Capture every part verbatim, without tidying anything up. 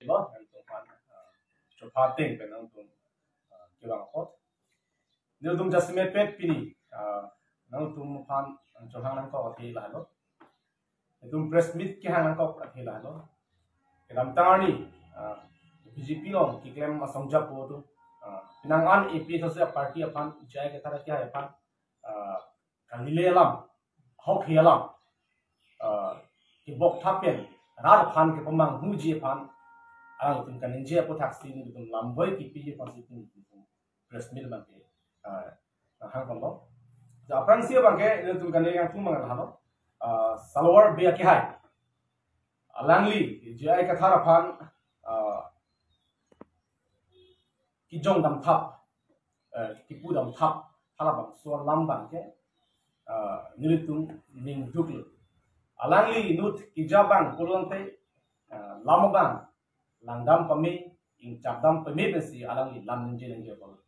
Lo, nangtum aphan, ah, chopha ateng pen nangtum, ah, kevang apot. Nelitum jasemet pet pini, ah, nangtum aphan, ah, chohang nangkok athe lahelo. Nelitum press meet kehang nangkok athe lahelo. Kedamtang arni, ah, B J P along keklem asong japo atum, ah, penang an A P H L C a-party aphan, J I Kathar akehai aphan, ah, kalile alam, hok he alam, ah, kebok thap pen, rat aphan kepamanghuji aphan, alangtum kaningje aputhaksi nelitum lamvoi kepiji aphansi nelitum press meet abangke, ah, hang ponlo. Ja aphrangsi abangke nelitum kaningje atum abang lahelo, ah, Salawar Bey akehai. Alangli, J I Kathar aphan, ah, kejong damthap, eh, kepu damthap, halabangso alam abangke, eh, nelitum ningduklo. Alangli inut keja abang pulote, eh, lam abang, langdam pame, ingchakdam pame pensi alangli lam ningje ningje pulo.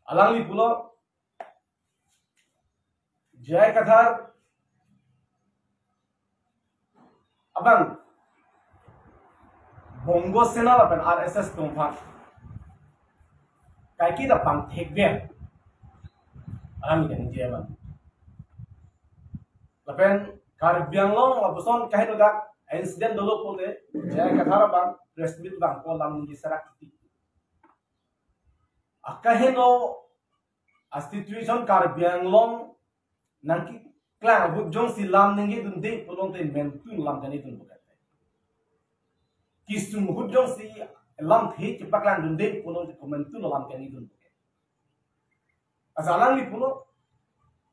Alangli pulo, J I Kathar abang Bongo Sena lapen R S S atum aphan kaike ta pangthekver, alangli kaningje abang. Lapen Karbi Anglong lapuson kaheno dak incident dolo pulote J I Kathar abang press meet abang ko lam ningje serak titi. Akaheno a-situation Karbi Anglong nangkeklang ahut jongsi lam ningjedunde pulote mentun lam kaningjedun bukan. Kesung ahut jongsi lamthe chepaklangdunde pulote komentun lam kaningjedun bukan. Asa alangli pulo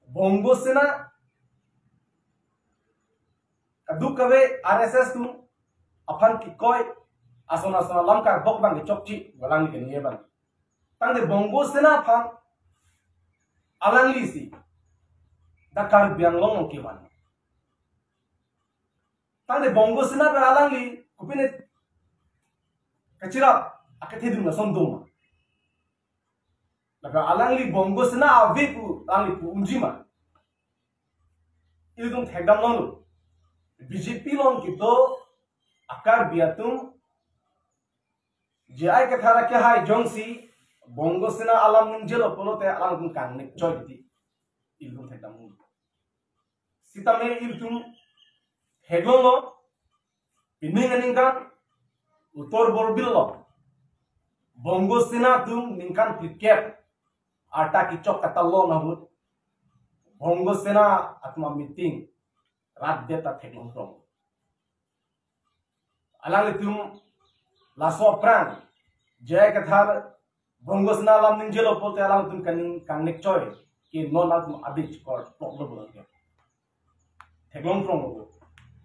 Bongo Sena kadokave R S S atum aphan kekoi ason ason alam karbok abang kechokche, alangli kaningje abang. Tangte Bongo Sena aphan alanglisi dak Karbi Anglong along kevan. Tangte Bongo Sena pen alangli kopine kachirap akethedung lason doma. Lapen alangli Bongo Sena ave pu alangli pu unji ma? Ilitum thekdam longlo. B J P along kedo a-Karbi atum J I Kathar akehai jongsi Bongo Sena alam ningjelo pulote alangtum kangnek choi titi. Ilitum thekdam longlo. Sitame ilitum theklonglo, pining aningkan Uttar Borbil along Bongo Sena atum ningkan phlikep arta kechok katalon ahut Bongo Sena atum a-meeting rat det ta theklong phrong. Alanglitum laso aphrang J I Kathar Bongo Sena alam ningjelo pulote alangtum kaning kangnek choi ke non atum abich kor plok lo pulote theklong phrong lo.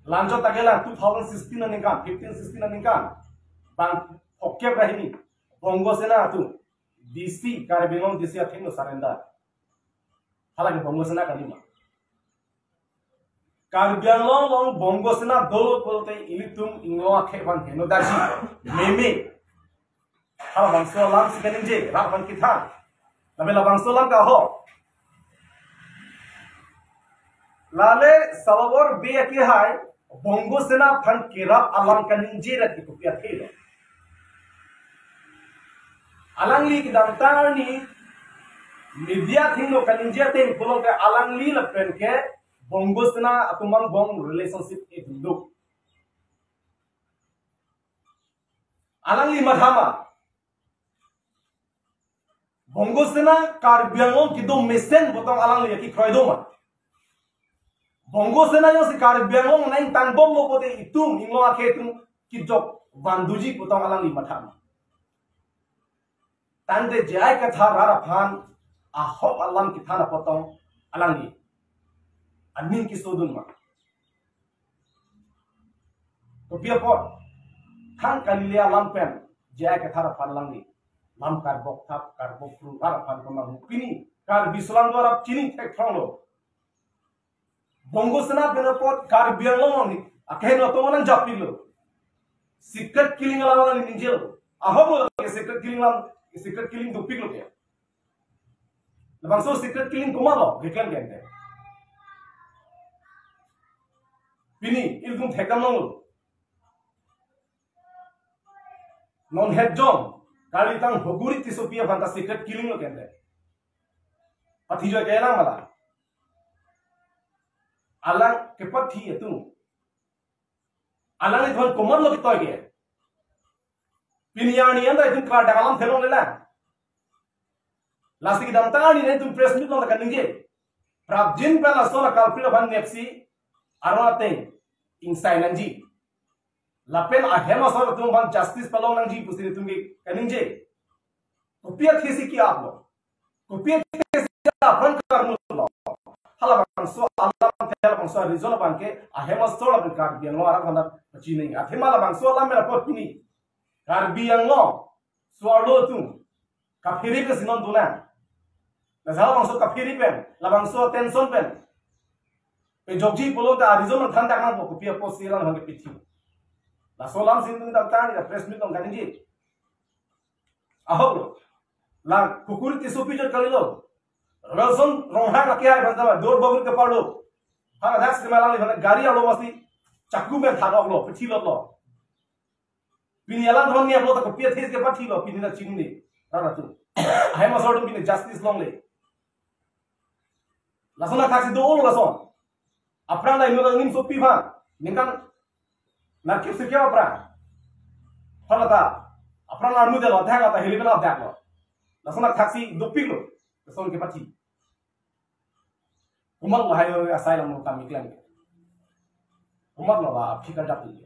Lanchot ta ke la two thousand sixteen aningkan, fifteen sixteen aningkan, bang phokep ra hini Bongo Sena atum D C, Karbi Anglong D C athengno surrender. Halake Bongo Sena kali ma? Karbi Anglong along Bongo Sena dolo pulote ilitum inglong akhei aphan heno darji meme. Halabangso alam si kaningje, rat aphan kethan. Lapen labangso alam ke ahok. Lale Salawar Bey akehai Bongo Sena aphan kerap alam kaningje rat ke kopi athe lo? Alangli kedamtang arni media athengno kaningje ateng pulote alangli lapen ke Bongo Sena atum angbong relationship edunduk. Alangli matha ma? Bongo Sena Karbi Anglong kedo mesen pu tong alangli akekroi do ma? Bongo Sena jongsi Karbi Anglong nangtang bomlo pulote itum inglong akhei atum kejok vanduji pu tong alangli matha ma? Tangte J I Kathar rat aphan ahok alam kethan apot tong alangli aning kesodun ma? Kopi apot? Thang kalile alam pen J I Kathar aphan alangli lam karbok thap karbok phru rat aphan kemang pini Karbi solang do arap chini thek phrong lo. Bongo Sena pen apot Karbi Anglong ni akeheno atum nangjapi lo. Secret killing alam alang ningjelo. Ahok lo ke secret killing alam, secret killing dopik lo ke. Labangso secret killing komat lo, keklem ke ante. Pini ilitum thekdam longlo. Non het jong, kalitang Hoguri Tissopi aphan ta secret killing lo kente. Pathi jo ke lang mala. Alang kepathi atum. Alanglitum komat lo kitoi ke. Pini arni anta itum klardak alam theklongle lang. Lasi kedamtang arni nangtum press meet along kaningje. Prapjin pen laso la culprit aphan nepsi aron ateng ingsai nangji. Lapen ahem asor atum aphan justice palong nangji pusi nelitum ke kaningje. Kopi athesi ke-ap lo. Kopi athesi apran karmu lo. Halabangso alam, halabangso reason abang ke ahem asor abang Karbi Anglong arat aphan pachinine. Athema labangso alam mera pot pini Karbi Anglong so-arlo atum kaphere pensi non dona. Laso labangso kaphere pen, labangso tension pen pejokji pulote a reason than dak nangpo, kopi apotsi alang hang kepithi. Laso alamsi nelitum damtang ya press meet along kaningje. Ahok lo. La Hoguri Tissopi jot kalilo. Rason Ronghang lake hai banta dor bogri ke parlo. Haladak sima lang gari arlo masi chakku pen thadok lo, pithi lo lo. Pini alang thon ni aplo ta kopi athesi kepathi lo, pini nangchinine. Rara tu. Ahem asor atum pini justice longle. Lason athaksi do-olo lason. Aphrang la inut anim sopi aphan. Ningkan narkip sikya aphrang. Phala ta. Aphrang la armu delo, thang ata hili bela dak lo. Lason athaksi dopik lo. Lason kepathi. Komat lo hai asai lam lo kami klem. Komat lo la aphi kadap ni.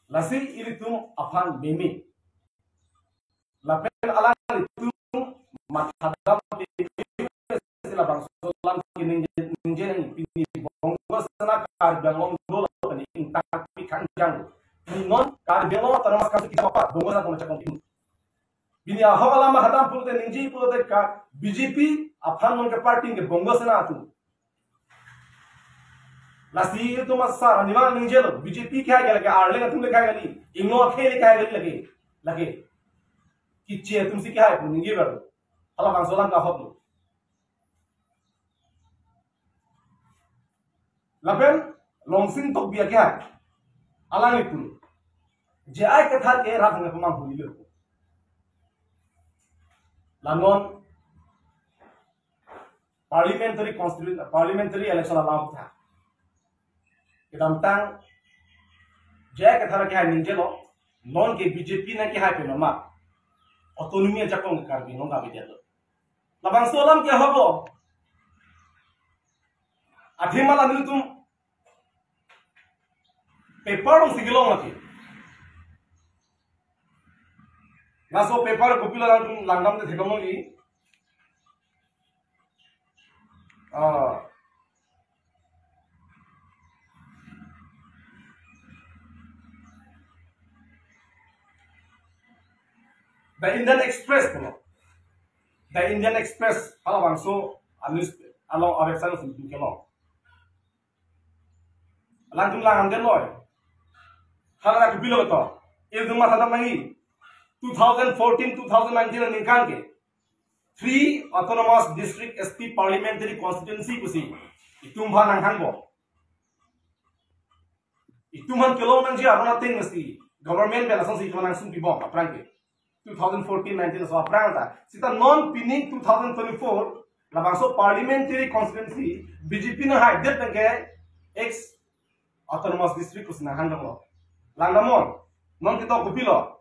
Lasi ilitum aphan meme. Lapen alanglitum mathadam labangso alam keningje nangji, pini Bongo Sena Karbi Anglong dolo, pini ingtangpi kangjang. Pini non Karbi Anglong Autonomous Council kita apa Bongo Sena pemecah kongpin. Pini ahok alam mathadam pulote ningje pulote ka B J P aphan non ke party ke Bongo Sena atum. Lasi itum asar anima ningjelo, B J P kehai ke lake, Arleng atum le kehai kali, Ingno akhei le kehai kali lake, lake. Kiche atumsi kehai pu ningje baru. Halabangso alam ke ahok lo. Lapen Longsing Tokbi akehai. Alanglitum. J I Kathar ke rat hangke pemang huli lo. La non parliamentary constituent, parliamentary election alam tha. Kedamtang J I Kathar akehai ningjelo, non ke B J P nangkehai pen ma autonomy ajakong ke Karbi Anglong kabidet lo. Labangso alam ke ahok lo. Athema la nelitum paper alongsi kelong lake. Laso paper kopilo nangtum langdamde theklong lagi. Ah. The Indian Express, no? The Indian Express, halabangso a-news along a-website alongsi kelong. Alangtum langdamde noi. Hala kopilo to. Ilitum mathadam nangji. Two thousand fourteen, two thousand nineteen aningkan ke three autonomous district, S T parliamentary constituency pusi itum aphan nanghangpo. Itum aphan kelong nangji aron ateng mesti government pen asonsi itum aphan nangsung pibom aphrang ke. Two thousand fourteen nineteen aso aphrang ta. Seta non pining two thousand twenty-four labangso parliamentary constituency B J P nanghaidet pen ke ex autonomous district pusi nanghang damlo. Langdamnon. Non ketok kopilo.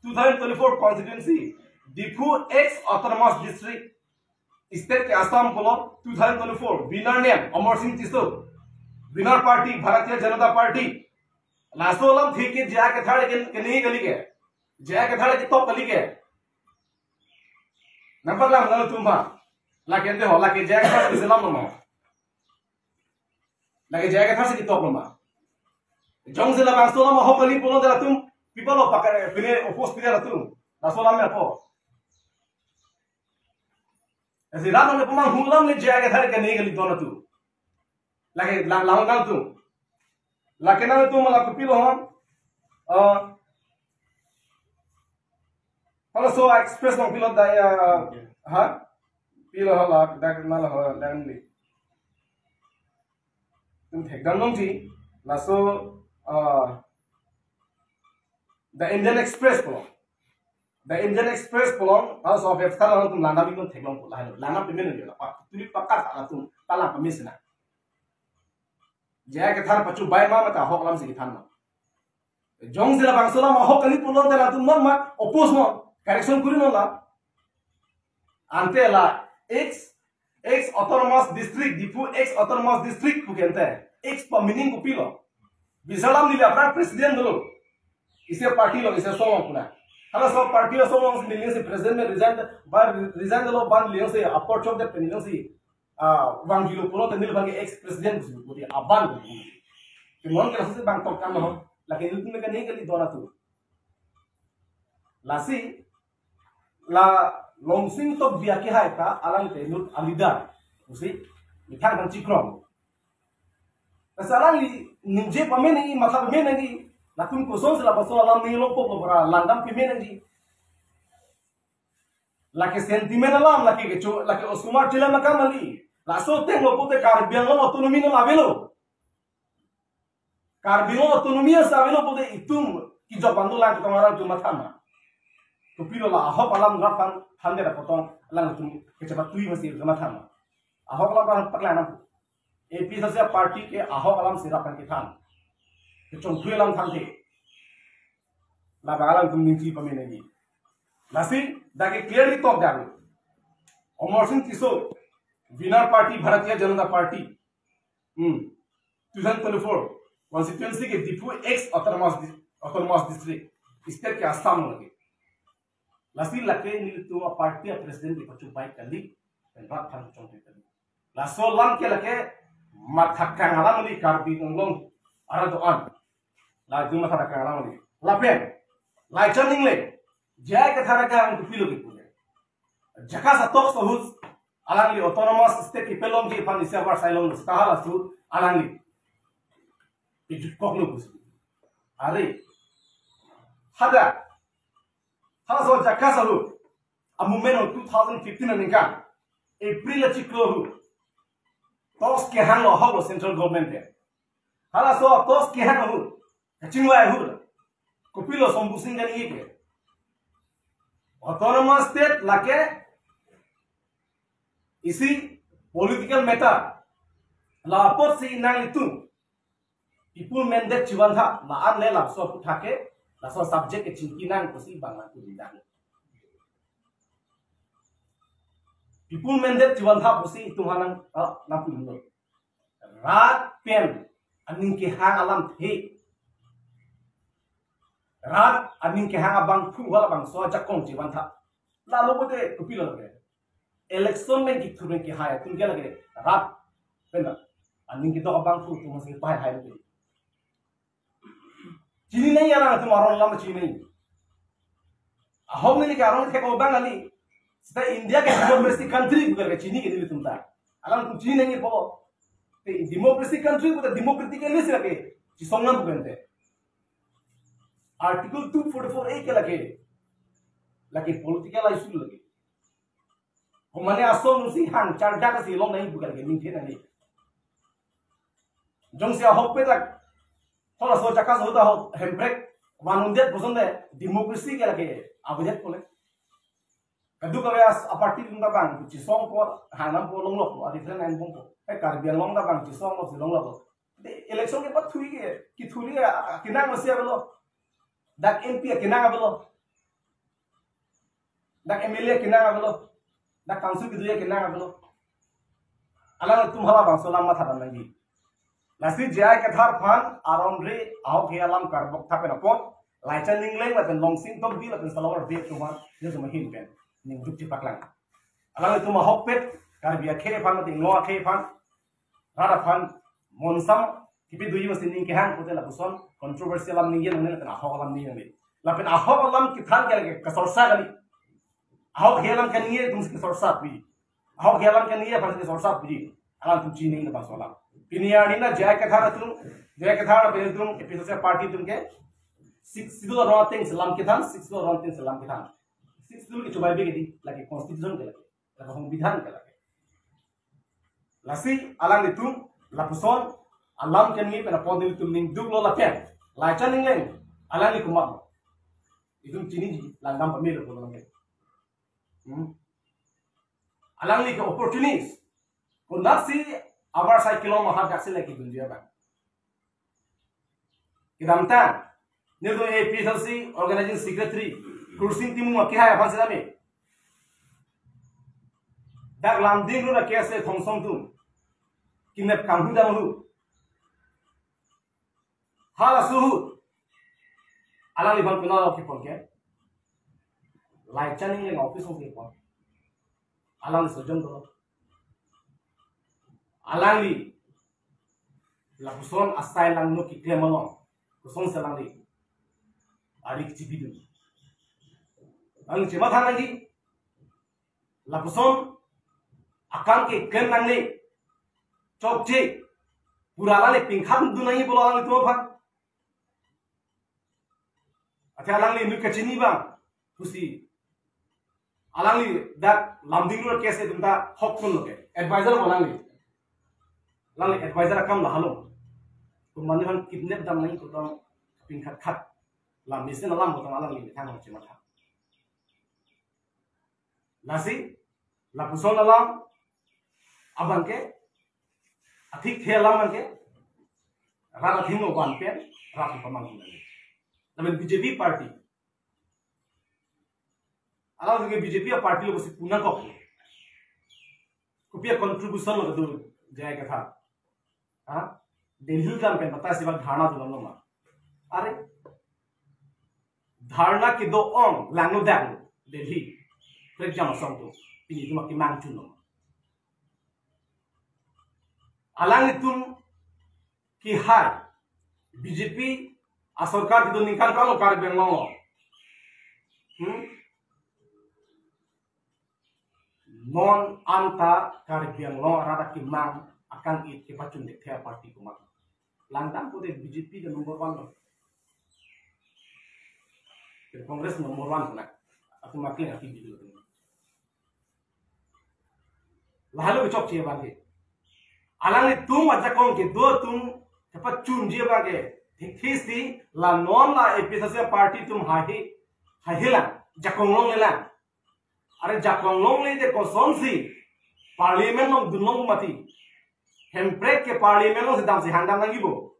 Two thousand twenty-four constituency, Diphu ex autonomous district, state ke Assam pulo, two thousand twenty-four, winner name Amarsing Tisso, winner party Bharatiya Janata Party. Laso alamthe ke J I Kathar ke, keningje kali ke. J I Kathar ketok kali ke. Nangpaklang nangtum aphan. Lake ante ho, lake J I Kathar ke selam lo ma. Lake J I Kathar si ketok lo ma. Jongsi labangso alam ahok kali pulote latum, people of pakar, pine oppose pine latum. Laso alam ya po. Esi rat nang pemang hulam le J I Kathar keningje kali don atum. Lake lang lang nangtum. Lake nangtum mala kopilo hon. Eh, halaso Express along pilo da ya, ha? Pilo hala, dak nala ho, dak ni. Itum thekdam longji, laso, ah, The Indian Express pulo. The Indian Express pulo, halaso website along tum langdam iknon theklongpo lahelo. Langdam pame nangji, pa, tuli pakat latum palang pame sina. J I Kathar pachubai ma mate ahok alam si kethan ma. Jongsi labangso alam ahok kali pulote latum non ma oppose non, correction kuri non la. Ante la ex, ex autonomous district, Diphu ex autonomous district pu ke ante. Ex pa meaning kopilo? Bisalam neli aphrang president dolo. Isi party along, isi asong along puna. Halaso party asong along si neli si president me resign, ba resign dolo, ba neli si apor chok de pen neli si, ah, vangjulo pulote neli abang ke ex president si pudi aban. Ke non ke laso si bang tok kan lo. Lake neli tum ke neli ke di dona tu. Lasi la Longsing Tokbi akehai ta alangte inut a-leader pusi methang thang chikrom. Lasi alangli ningje pame nangji, matha pame nangji, latum kosonsi labangso alam ninglongpo pu ra langdam pame nangji. Lake sentiment alam, lake kecho, lake osomar chelam akam kali. Laso ateng lo pute Karbi Anglong autonomy non avelo. Karbi Anglong autonomy asa avelo pute itum kejok bang dolang ketong arong atum matha ma. Kopilo la ahok alam rat aphan than de ra potong alangtum kechepatui masi kematha ma. Ahok alam aphan paklang nang. APHLC party ke ahok alam si rat aphan kethan. Kechongthui alam thanthe. Labang alangtum ningje pame nangji. Lasi dak ke clearly tok dak. Amar Sing Tisso, winner party Bharatiya Janata Party. Hmm. Two thousand twenty-four constituency ke Diphu ex autonomous dis-, autonomous district, state ke Assam lake. Lasi lake nelitum a-party a-president kepachubai kali, pen rat aphan chongthui kali. Laso alam ke lake mathakang alam kali Karbi Anglong arat do-an. Latum mathakang alam kali. Lapen Laichan Engleng, J I Kathar akehang kopilo kepu le. Jakas atok ahut alangli autonomous state kepalongji aphan isi avarsai longlo seta halaso alangli kejutkoklo pusi. Are, hadak, halaso Jakas ahut a-movement along two thousand fifteen aningkan April achiklo ahut talks kehanglo ahoklo central government ke. Halaso talks kehang ahut, kachingvai ahut, kopilo Shambhu Singh kaningje ke, autonomous state lake isi political matter. La apotsi nanglitum people mandate chevantha, la-an le laso aphuthak ke, laso subject ke chingki nang pusi bang nangpu dang. People mandate chevantha pusi itum aphan nang, ah, nangpu dun. Rat pen aning kehang alamthe, rat aning kehang abangphu halabangso ajakong chevantha. Lalo pute kopilo lake. Election pen kethur pen kehai atum ke lake rat pen aning kedok abangphu atum si pahai hai lake. Chini nangji alangtum aron alam chini nangji. Ahok neli ke aron thek obang kali. Seta India ke democracy country pu ke chini ke nelitum ta. Alangtum chini nangji pulo. Te democracy country pu ta democratically si lake chisong nang pu ke ante. Article two forty-four A ke lake, lake political issue lake. Komane asong si hang chardak si long nangji pu ke lake ningthe nangji. Jongsi ahokpet lake, halaso Jakas ahut ahok hemprek vannon det puson te democracy ke lake avedet pule. Kadokave as-, aparty atum ta bang chisongpo, hangnampo, longlokpo, a different line bongpo. Eh, Karbi Anglong ta bang chisongpo si longlokpo. Te election kepathu ke, kethur ke, a, a, kenang masi avelo. Dak M P kenang avelo. Dak M L A kenang avelo. Dak council kedo kenang avelo. Alangtum halabangso alam matha dam nangji. Lasi J I Kathar aphan aron re ahok he alam karbok tha pen apot, Laichan Engleng lapen Longsing Tokbi lapen Salawar Bey atum aphan, dia cuma hin pen ningduk chepaklang. Alangtum ahokpet Karbi akhei aphan, lapen Inglo akhei aphan, rat aphan monsam kipi doji masi ning kehang pute lapuson controversial alam ningje nangne lapen ahok alam ningje nangne. Lapen ahok alam kethan ke lake kasorsa kali. Ahok he alam kaningje atum si kasorsa pi. Ahok he alam kaningje aphan si kasorsa pi. Alangtum chini nangji labangso alam. Pini arni na J I Kathar atum, J I Kathar atum, A P H L C party atum ke Sixth Schedule aron ateng si alam kethan, Sixth Schedule aron ateng si alam kethan. Sixth Schedule ke chubai bek di, lake constitution ke lake. Lake songbidhan ke lake. Lasi alanglitum lapuson alam keningje pen apot nelitum ningduklo lapen Laichan Engleng alangli komatlo. Itum chiniji, langdam pamelo pulo lake. Hmm? Alangli ke opportunist. Konatsi avarsai kelong mahat jaksi lagi dunjia bang. Kedamtang, nelitum A P H L C Organizing Secretary Kursing Timung akehai aphan sitame, dak Lumding Road a-KSA Thongsong atum kinep kanghu dam hu. Halaso ahut, alangliphan konatlo kepon ke? Laichan Engleng office along kepon. Alangli sojom dolo. Alangli lapuson asai langno keklem along, kosonsi alangli ari kechipidun? Alangli chematha nangji. Lapuson akam keklem nangne, chokche, pura alangli pingkhat dun nangji pulo alanglitum aphan. Athe alangli inut kachini bang pusi, alangli dak Lumding Road a-KSA atum ta hok kun loke. Advisor ko alangli. Alangli advisor akam lahelo. Komatne aphan kidnap dam nangji kotong pingkhat khat. Lam mesen alam kotong alangli methang chematha. Lasi, lapuson alam abangke, athikthe alam abangke, rat athengno vanpen, rat pamanghu nangji. Lapen B J P party. Alangli ke B J P a-party lo pusi pu nangkok. Kopi a-contribution lo kedo J I Kathar? Ha? Delhi kan pen batai si bang dharna dunlo ma? Are, dharna kedo-ong langno dak Delhi. Prekjam asong atum pini itum akemang chunlo ma? Alanglitum kehai B J P asorkar kedo ningkan kalo Karbi Anglong lo. Hmm? Non anta Karbi Anglong arat akemang akang-it kepachun-ik the a-party komat? Langdam pute B J P ke number one lo. Congress number one kona. Atum akeng aki bidu. Lahelo kechokche abangke. Alanglitum ajakong kedo atum kepachunji abangke, thik thik si la non la A P H L C a-party atum haihe, haihe lang, jakong longle lang. Are jakong longle te kosonsi parliament along dunlong mati? Hemprek ke parliament alongsi damsi hangdam nangjibo?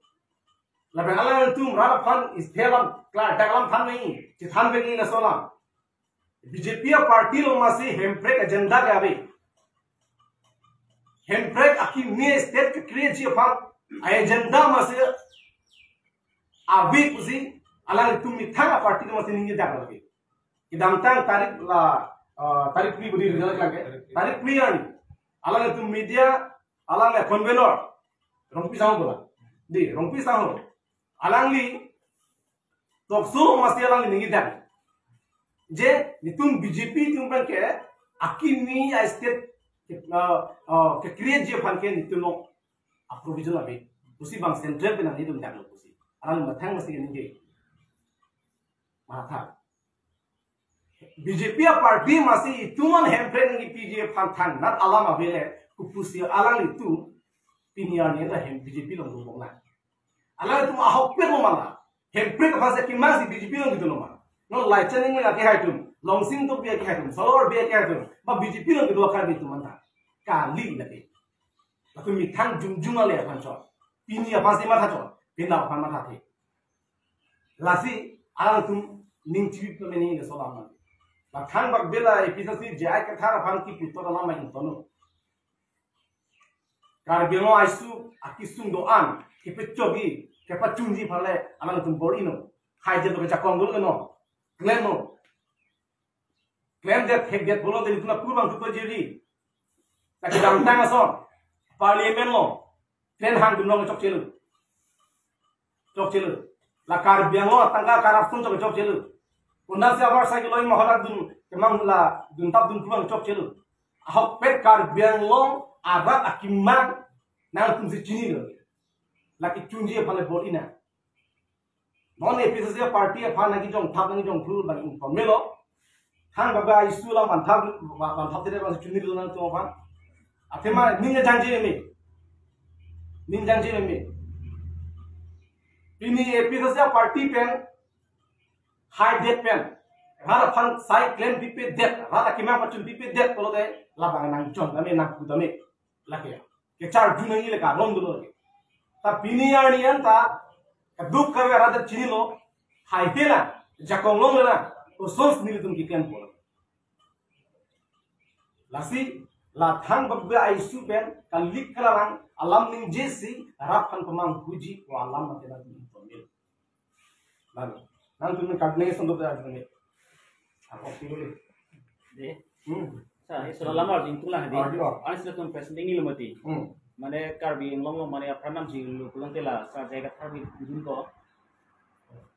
Lapen alangtum rat aphan, state alam, klardak alam than nangji, chethan nangji laso alam. B J P a-party lo masi Hemprek agenda ke ave. Hemprek akimi state ke-create ji aphan a-agenda masi ave pusi alangtum methang a-party lo masi ningje dak lagi. Kedamtang tarik la, ah, tarik phli budi rijal lagi. Tarik phli an alangtum media, alang le convener Rongpi Sangho bola. Di, Rongpi Sangho. Alangli talk show masi alangli ningje dak. Je, netum B J P atum abangke akimi a-state, ah, ah, ke-create ji aphan ke netum lo a-provision ave pusi bang central pen nangji dun dak lo pusi. Alangli methang masi ningje. Matha. B J P a-party masi itum an Hemprek nangkepi ji aphan thangnat alam ave le, kopusi alanglitum pini arni ta hem B J P along dun bom na? Alangtum ahokpet lo ma la? Hemprek aphan si akemang si B J P along kedo lo ma? Non Laichan Engleng akehai atum, Longsing Tokbi akehai atum, Solor Bey akehai atum, ba B J P along kedo a-Karbi atum anta? Kali lake. Latum methang jongjong ale aphan chot. Pini aphan si matha chot. Pini aphan mathathe. Lasi alangtum ning chivit pemeni ne solam man. Ba thangbak bela A P H L C J I Kathar aphan kipu alam ma ingtonlo. Karbi Anglong aisuk akesung do-an kepechoji, kepachunji aphan le alangtum bor-ino. Haijet lo ke jakong dolo no. Klemlo. Klemdet, thekdet pulote netum aphu abang tu pajiri. Ta kedamtang ason parliament along train hang dunlong chokchelo. Chokchelo. La Karbi Anglong atangka corruption chok chokchelo. Konatsi avarsai kelong mahodak dun kemang la duntap dun pulang chokchelo. Ahokpet Karbi Anglong arat akemang nangtum si chinilo. La kechunji aphan le bor-ina. Non A P H L C a-party aphan nangkejongthap nangkejongphul bang informal lo. Thangbak ba issue alam vanthap, vanthap tire bang chunilo nangtum aphan. Athema ning jangje meme. Ning jangje meme. Pini A P H L C a-party pen haidet pen, rat aphan sai klempipedet, rat akemang pachunpipedet pulote labang nangjon tame, nangpu tame. Lake kecharju nangji lake aron dolo lake. Ta pini arni anta kaduk kave arat chinilo, hai hela, jakong longlelang, kosonsi nelitum keklempo. Lasi la thangbak be a-issue pen kalik kalalang alam ningjesi rat aphan pamanghuji ko alam mate na information. Lalu, nangtum kadneng sondok da juni. Ako sih boleh. Dei. Hmm. Sa, iso alam arjing tulang di. Arjing, oh. Anis latum presenting ni lumati. Hmm. Mane Karbi Anglong lo mane apranam si lu pulang tela sa J I Kathar bidun ko.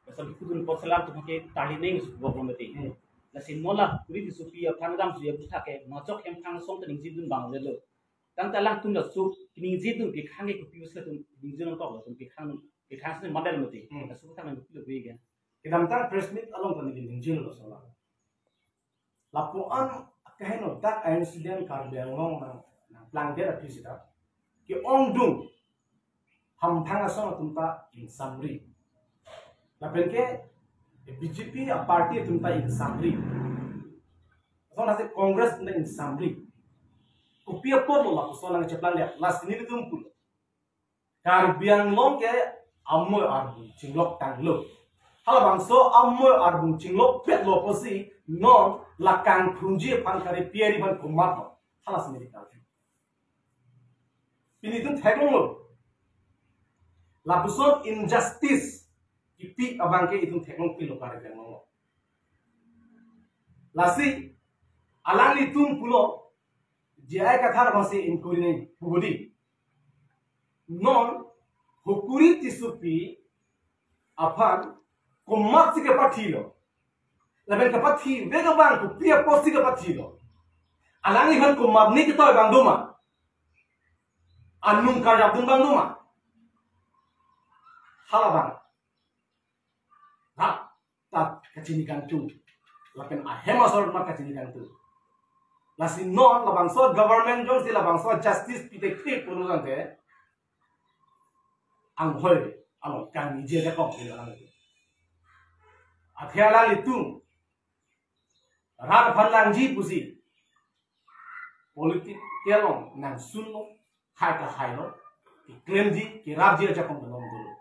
Pasal bidun pot selam tu ke tali neng subok lumati. Hmm. Lasi nola kuri di supi aphan dam suya buta ke machok hem phang song tening jidun bang lelo. Tang ta alangtum laso ningjedun pikhang ke kopi usia tum ningjedun tok latum pikhang, pikhang sini mandal mati. Hmm. Laso tang nang kopi lo bega. Kedamtang press meet along kami ningjedun lo sola. Lapuan kaheno dak a-incident Karbi Anglong nang, nangplangdet aphi sita ke-ongdung hamphang asong atum ta ingsamri. Lapen ke B J P a-party atum ta ingsamri. Asong nasi Congress atum ta ingsamri. Kopi apotlo lapuson nangcheplangdet, lasi nelitum pulo. Karbi Anglong ke amoi arbung chingloktanglo. Halabangso amoi arbung chinglokpetlo pusi non la kangthunji aphan kare piari aphan komatlo. Halasi neli karju. Pini itum theklonglo. Lapuson injustice kipi abang ke itum theklong pilo Karbi Anglong lo. Lasi alanglitum pulo J I Kathar abangsi inquiry nangji pu bodi. Non Hukuri Tissopi aphan komatsi kepathilo. Lapen kepathive abang kopi apotsi kepathilo. Alangliphan komatne ketoi abang doma. Anung karjapdun abang doma. Halabang. Ha, ta kachini kangtung. Lapen ahem asor ma kachini kangtung. Lasi non labangso government jongsi labangso justice pitektik pulo tangte anghoi along kangnije de kong pilo alang. Athe alanglitum rat aphan langji pusi political along nangsunlo, hai ta hailo, keklemji, kerapji ajakong belong dulu.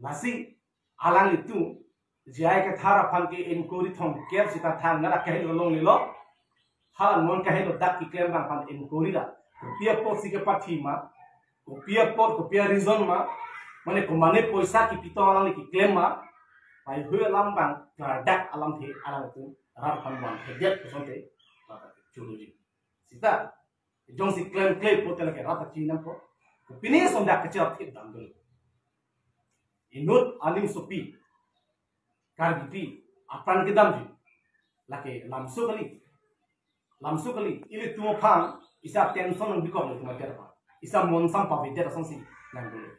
Lasi alanglitum J I Kathar aphan ke inquiry thomkep sita thangnat akahelo longlelo. Hala non kahelo dak keklem abang aphan inquiry ra. Kopi apotsi kepathi ma, kopi apot, kopi a-reason ma, mane komane poisa kipi tong alangli keklem ma, pai hui alam abang klardak alamthe alangtum rat aphan vanthedet kosonte, rat aphan chuluji. Sita, jongsi klemkle pulote lake rat ta chinampo. Pini ason dak kecharap thip dam dulu. Inut aning sopi, Karbipi apran kedamji. Lake lamso kali. Lamso kali. Ilitum aphan isa tension nang bikok le tumater pa. Isa monsam pavedet asonsi nang dulu.